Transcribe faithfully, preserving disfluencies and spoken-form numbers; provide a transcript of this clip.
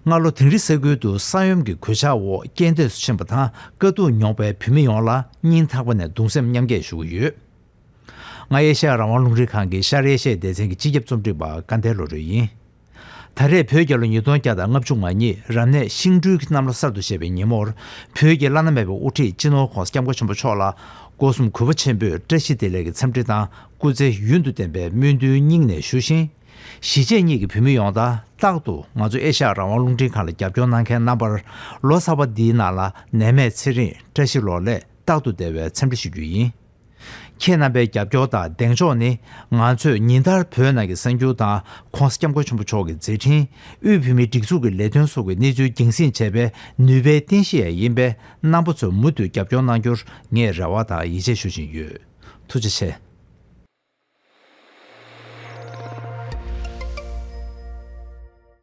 སྔ་ལོ་དིང་རི་ས་ཁུལ་དུ་ས་ཡོམ་གྱི་གོད་ཆག་འོག་རྐྱེན་འདས་སུ་ཕྱིན་པ་དང་དཀའ་སྡུག་མྱོང་པའི་བོད་མི་ཡོངས་ལ་སྙིང་ཐག་པ་ནས་གདུང་སེམས་མཉམ་སྐྱེད་ཞུ་གི་ཡོད། ང་ཨེ་ཤ་ཡ་རང་དབང་རླུང་འཕྲིན་ཁང་གི་ཤར་ཨེ་ཤ་ཡའི་སྡེ་ཚན་གྱི་སྤྱི་ཁྱབ་རྩོམ་སྒྲིག་པ་སྐལ་ལྡན་བློ་གྲོས་ཡིན། ད་རེས་བོད་རྒྱལ་ལོ་ཉིས་སྟོང་བརྒྱ་དང་ལྔ་བཅུ་ང་གཉིས་རབ་གནས་ཤིང་སྦྲུལ་གྱི་གནམ་ལོ་གསར་དུ་བཞད་པའི་ཉིན་མོར། བོད་ཀྱི་བླ་ན་མེད་པའི་དབུ་ཁྲིད་སྤྱི་ནོར་༸གོང་ས་༸སྐྱབས་མགོན་ཆེན་པོ་མཆོག་ལ་སྒོ་གསུམ་གུས་པ་ཆེན་པོས་བཀྲ་ཤིས་བདེ་ལེགས་ཀྱི་འཚམས་འདྲི་དང་སྐུ་ཚེ་ཡུན་དུ་བརྟན་པའི་སྨོན་འདུན་སྙིང་ནས་ཞུ་ཞིང་། གཞིས་བྱེས་གཉིས་ཀྱི་བོད་མི་ཡོངས་དང་རྟག་ཏུ་ང་ཚོ་ཨེ་ཤ་ཡ་རང་དབང་རླུང་འཕྲིན་ཁང་ལ་རྒྱབ་སྐྱོར་གནང་མཁན་རྣམ་པར་ལོ་གསར་པ་འདིའི་ནང་ལ་ནད་མེད་ཚེ་རིང་བཀྲ་ཤིས་ལོ་ལེགས་རྟག་ཏུ་བདེ་བའི་འཚམས་འདྲི་ཞུ་རྒྱུ་ཡིན། ཁྱེད་རྣམ་པའི་རྒྱབ་སྐྱོར་དང་གདེང་འཇོག་ནི་ང་ཚོས་ཉིན་ལྟར་བོད་ནང་གི་གསར་འགྱུར་དང་༸གོང་ས་༸སྐྱབས་མགོན་ཆེན་པོ་མཆོག་གི་མཛད་འཕྲིན། དབུས་བོད་མིའི་སྒྲིག་འཛུགས་ཀྱི་ལས་དོན་སོགས་ཀྱི་གནས་ཚུལ་རྒྱང་སྲིང་བྱེད་པའི་ནུས་པའི་རྟེན་གཞི་ཡང་ཡིན་པས། རྣམ་པ་ཚོས་མུ་མཐུད་རྒྱབ་སྐྱོར་གནང་རྒྱུར་ངས་རེ་བ་དང་ཡིད་ཆེས་ཞུ་བཞིན་ཡོད། ཐུགས་རྗེ་ཆེ།